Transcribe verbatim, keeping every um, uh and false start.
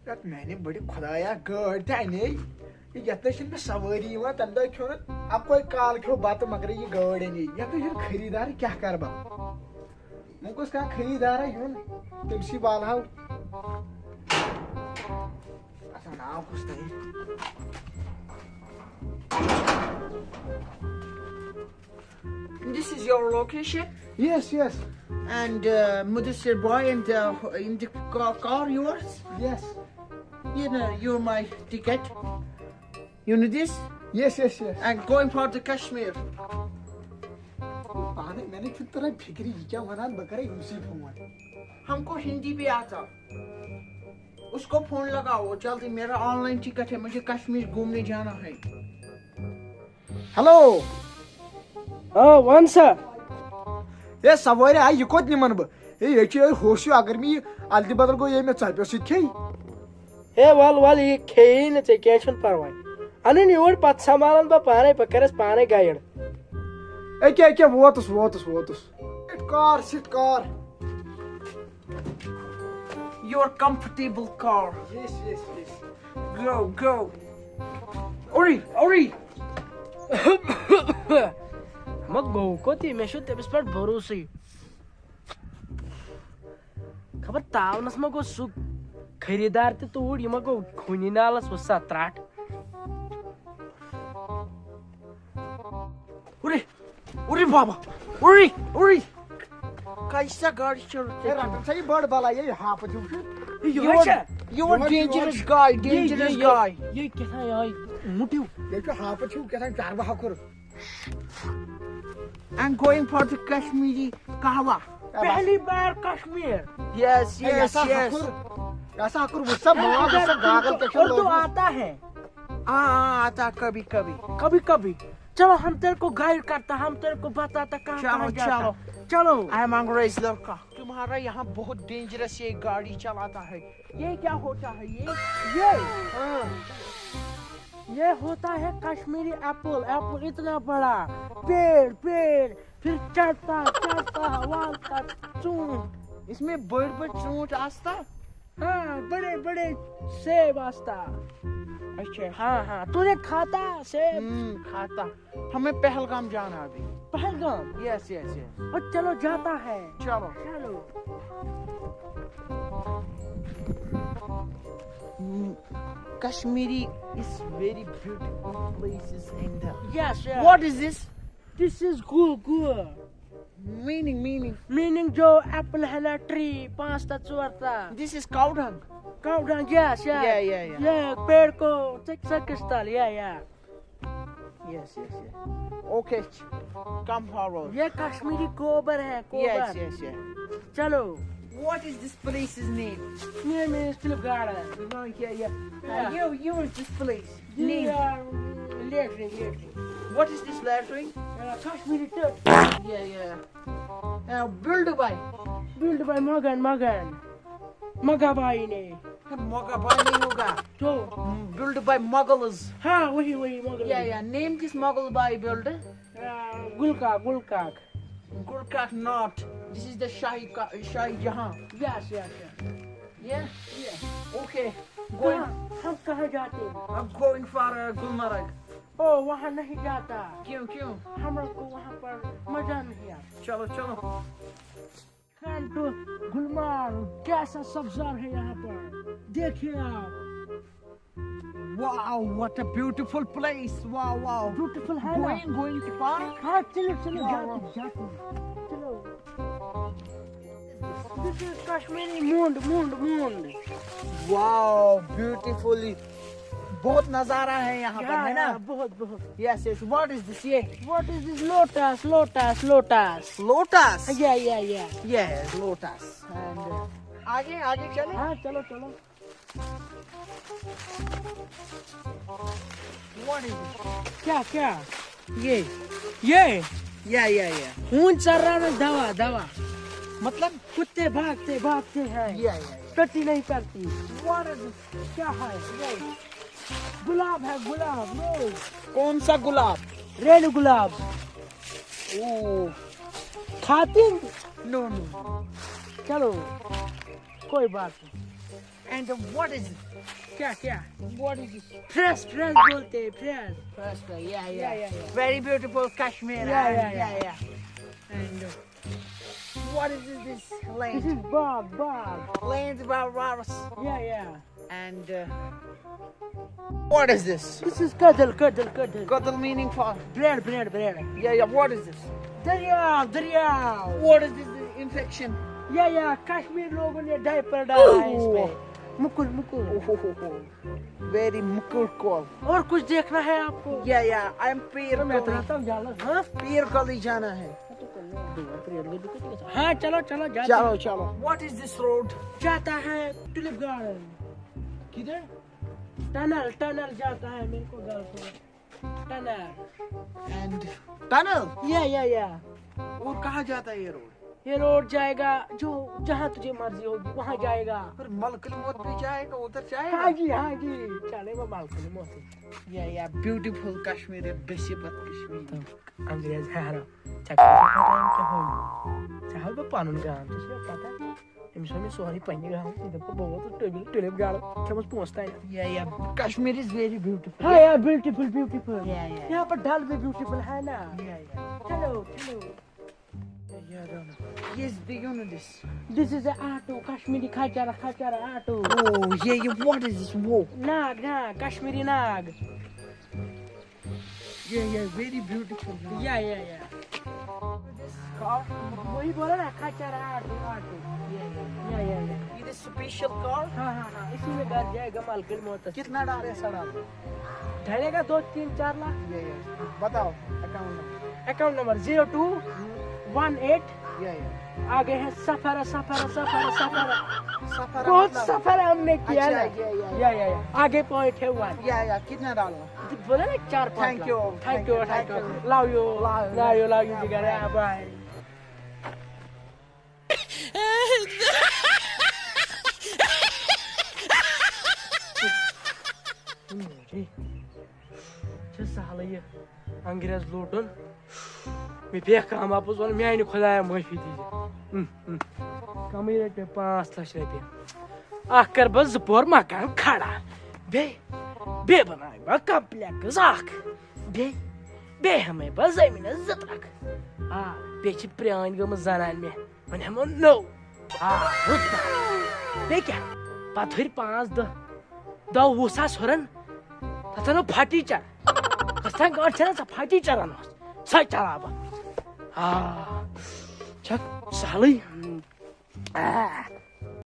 یتھ میانہِ بٔڑِ خۄدایا، گٲڑۍ تہِ انے۔ یتھ نہ چھنہٕ مےٚ سوٲری یِوان، تمہِ دۄہ کھیوٚو نہٕ اکوے کال کھیوٚو بتہٕ، مگر یہِ گٲڑۍ انے۔ یتھ نہ چھُنہٕ خریٖدار، کیٛاہ کرٕ بہٕ؟ وۄنۍ گوٚژھ کانٛہہ خریٖدارا یُن، تٔمسٕے والہو۔ اچھا، ناو کُس تۄہہِ؟ This is your location? Yes, yes. And uh, Mudasir boy, and uh, in the car, car yours? Yes. You know, you're my ticket. You know this? Yes, yes, yes. And going for the Kashmir. پانے میں نے چھُنہٕ تران فکرِ یہِ کیٛاہ ونان، بہٕ کرے أمسٕے فون۔ ہم کو ہندی بھی آتا۔ اس کو فون لگاؤ جلدی، میرا آن لائن ٹکٹ ہے، مجھے کشمیر گھومنے جانا ہے۔ ہیلو۔ آ، وَن سا۔ ہے سوٲرۍ آے، یہِ کوٚت نِمن بہٕ؟ ہے ییٚتہِ چھِ یِہوٚے ہوٚس ہیوٗ، اگر مےٚ یہِ الدِ بدل گوٚو، یہِ مےٚ ژۄپیو سۭتۍ کھیٚیہِ۔ ہے وَل وَل، یہِ کھیٚیی نہٕ ژےٚ، کینٛہہ چھُنہٕ پَرواے۔ اَنُن یوٗرۍ، پَتہٕ سنٛبھالَن بہٕ پانَے، بہٕ کَرَس پانَے گایِڈ۔ أکیٛاہ أکیٛاہ ووتُس ووتُس ووتُس۔ Sit car sit car. Your comfortable car. Yes, yes, yes. Go, go. اوٚرُے، اوٚرُے۔ مہ گوٚو کوٚت یہِ؟ مےٚ چھُ تٔمِس پٮ۪ٹھ بھروسٕے۔ خبر تاونس ما گوٚو سُہ خریٖدار تہِ توٗرۍ، یہِ ما گوٚو خوٗنی نالس وُچھ سا ترٛٹھ۔ اوٚرُے، اوٚرُے بابا، اوٚرُے، اوٚرُے۔ کیسا گاڑی چل ہے، رٹان چھا یہِ بٔڑ بلا، یہِ ہاپت ہیوٗ چھُ؟ یہِ یور، چھا؟ یور یور، dangerous یور۔ Guy، یہِ، یہِ، dangerous یہِ، guy۔ یہِ کیٛاہ تام آے مُٹیو۔ یہِ چھُ ہاپت ہیوٗ کیٛاہ تام چربہٕ ہکھُر۔ I'm going for the Kashmiri قہوہ۔ پہلی بار کشمیر۔ Yes, ہے، yes, یَسا yes۔ ہکھُر، یَسا ہکھُر، وٕچھ سا، ماز، وٕچھ سا، گاگل کیٛاہ چھُ اردو لٲگِتھ۔ آتا ہے؟ ہاں، ہاں، آتا کبھی کبھی۔ کبھی کبھی۔ چلو، ہم تیرے کو گائیڈ کرتا، ہم تیرے کو بتاتا کہاں چلو، کہاں جاتا۔ چلو۔ چلو۔ I am انگریز لڑکا۔ تمہارا یہاں بہت dangerous یہ گاڑی چلاتا ہے۔ یہ کیا ہوتا ہے؟ یہ، یہ، ہاں۔ یہ ہوتا ہے کشمیری ایپل، ایپل اتنا بڑا، پیڑ، پیڑ، پھر چڑھتا، چڑھتا، والتا، چونٹ۔ اس میں بڑ بڑ چونٹ آستا؟ ہاں، بڑے بڑے سیب آستا۔ اچھا۔ ہاں، ہاں، تو نے کھاتا سیب؟ ہم، کھاتا۔ ہمیں پہلگام جانا ابھی۔ پہلگام؟ Yes, yes, yes۔ او، چلو، جاتا ہے۔ چلو۔ چلو۔ ہم، Kashmiri is very beautiful places and, uh, Yes, yes۔ What is this? This is گُہہ، گُہہ۔ Meaning, meaning۔ Meaning جو ایپل ہے نا، ٹری، پانچ تا، ژور تا۔ This is cow dung۔ Cow dung, yes, yes۔ Yeah, yeah, yeah۔ یہ پیڑ کو چک، چک crystal, yeah, yeah۔ Yes, yes, yes۔ Okay, come forward۔ یہ کشمیری گوبر ہے، گوبر۔ Yes, yes, yes۔ چلو۔ What is this place's name? Name is Tulip Garden۔ No, yeah, yeah۔ Yeah۔ Uh, you, you is this place۔ Name۔ Latrine, latrine۔ What is this latrine? Uh, Kashmiri tub۔ Yeah, yeah۔ Uh, built by۔ Built by Mughal, Mughal۔ مگا بھائی نے۔ مگا بھائی نہیں ہوگا۔ تو۔ Built by Mughals۔ ہاں، وہی، وہی Mughal. Yeah, yeah۔ Name this Mughal bhai built؟ آ، گل کاک، گل کاک۔ Gul Kak not۔ This is the Shahi Ka-, Shahi Jahan۔ Yes, yes, yes۔ Yeah? Yeah۔ Okay۔ کہاں، ہم کہاں جاتے ہیں؟ I'm going for, uh, Gulmarg۔ او، وہاں نہیں جاتا۔ کیوں، کیوں؟ ہم لوگ کو وہاں پر مزہ نہیں آتا۔ چلو، چلو۔ کانٹو گلمار، کیسا سبزار ہے یہاں پر، دیکھیے آپ۔ Wow, what a beautiful place۔ Wow, wow۔ Beautiful ہے نا؟ Going, going to park۔ ہاں، چلو، چلو، wow, جاتے wow۔ جاتے چلو۔ This is Kashmiri mood, mood, mood. Wow, beautifully۔ بہت نظارہ ہے یہاں پر، ہے نا؟ بہت، بہت۔ Yes, yes۔ What is this؟ یہ۔ What is this؟ Lotus, lotus, lotus۔ Lotus؟ Yeah, yeah, yeah۔ Yes, lotus۔ And, uh, آگے، آگے چلیں۔ ہاں، چلو، چلو۔ What is this؟ کیا، کیا؟ یہ۔ یہ؟ Yeah, yeah, yeah۔ ہون چر رہا نا دوا، دوا۔ مطلب؟ کتے بھاگتے، بھاگتے ہیں۔ Yeah, yeah, yeah۔ ٹٹی نہیں کرتی۔ What is this؟ کیا ہے؟ یہ۔ گلاب ہے، گلاب، روز۔ کون سا گلاب؟ ریڈ گلاب۔ او۔ کھاتی؟ No, no۔ چلو، کوئی بات نہیں۔ And what is it? क्या क्या? What is it? Fresh fresh बोलते हैं, fresh. First, uh, yeah, Yeah, yeah. yeah, yeah. Very beautiful Kashmir. Yeah, and- yeah, yeah. yeah, yeah. And uh, What is this, this this land? Is bog, bog. Land, blah, blah, blah. Yeah, yeah. And uh, what is this? This is cuddle, cuddle, cuddle. Got the meaning for? Bread, bread, bread. Yeah, yeah. What is this? دریا, دریا. What is this infection? Yeah, yeah. Kashmir لوگوں نے diaper ڈالا ہے اس پہ. مکل مکل. Oh, very mukur call. اور کچھ دیکھنا ہے آپ کو؟ Yeah, yeah. I'm Peer تو میں Kali. رہتا ہوں یالہ. ہاں. Peer Kali jana hai. ہاں, چلو چلو جاتے Chalo, ہیں. chalo. What is this road? جاتا ہے tulip garden. Kidhar? Tunnel tunnel جاتا ہے میرے کو گھر سے. ٹنل. And tunnel. یا یا یا. اور کہاں جاتا ہے یہ روڈ؟ یہ روڈ جائے گا جو جہاں تجھے مرضی ہوگی وہاں جائے گا. پر ملکل موت بھی جائے گا، ادھر جائے گا. ہاں جی ہاں جی. چلے وہ ملکل موت. یا یا بیوٹیفل کشمیر ہے، بے صفت کشمیر. انگریز حیران. ژےٚ کیٛاہ چھُکھ پَتہ أمۍ کیٛاہ ووٚن؟ ژےٚ ہاوٕ بہٕ پَنُن گام، ژےٚ چھُے پَتہ. أمِس ووٚن مےٚ سورُے پنٛنہِ گامُک، یہِ دوٚپ بہٕ ووتُس ٹُلِپ ٹُلِپ گارڈن، کھٮ۪مَس پونٛسہٕ تانۍ. یا یا کشمیر is very beautiful. ہاں یا بیوٹیفل بیوٹیفل. یا یا یہاں پر ڈل بھی بیوٹیفل ہے نا. یا یا چلو چلو. یا یا. Yes, do you know this? This is a auto, Kashmiri khacha ra khacha ra auto. Oh, yeah, yeah. What is this? Whoa. Nag Nag, Kashmiri Nag. Yeah, yeah. Very beautiful. یا یا یا. This car. وہی بولا نا، کھچر auto auto. Yeah, yeah. یا یا یا. It is special car. ہاں ہاں ہاں، اسی میں گھر جائے گا ملکل موتس. کتنا ڈالے سڑا؟ ڈالے گا دو تین چار لاکھ. Yeah, yeah. بتاؤ account number. Account number zero two one eight. یا یا. آگے ہے سفر سفر سفر سفر. سفر بہت مطلب؟ سفر ہم نے کیا اچھا, نا. یا, یا, یا یا یا. آگے پوائنٹ ہے ون. یا, یا, کتنا ڈالنا؟ بولا نا چار پانچ. Thank you, thank U thank you, thank U. thank you. Love you. Love you. Love you love you Yeah, جگر. bye. بائے. چھِ سہلٕے یہِ انگریز لوٗٹُن. مےٚ پیٚیَکھ کاماپُز وَنُن، میٛانہِ خۄدایا معٲفی دیٖزِ. اۭں، اۭں. کَمٕے رٔٹۍ مےٚ پانٛژھ لَچھ رۄپیہِ. اَکھ کَرٕ بہٕ زٕ پور مکان کھڑا. بیٚیہِ، بیٚیہِ بَناوٕ بہٕ کَمپٕلٮ۪کٕس اَکھ. بیٚیہِ، بیٚیہِ ہٮ۪مَے بہٕ زٔمیٖنَس زٕ ترٛکھ. آ، بیٚیہِ چھِ پرٛٲنۍ گٔمٕژ زَنان مےٚ. وۄنۍ ہٮ۪مو نٔو. آ، رُت پَہَن. بیٚیہِ کیٛاہ؟ پَتہٕ ہُرۍ پانٛژھ دۄہ. دَہ وُہ ساس ہُرَن. تَتھ اَنو پھٹیٖچَر. کَتھ تام گٲڑۍ چھَنہ سۄ پھٹیٖچَر اَنوس. سۄ چلاو بہٕ. آ، چھَکھ سہلٕے. آ،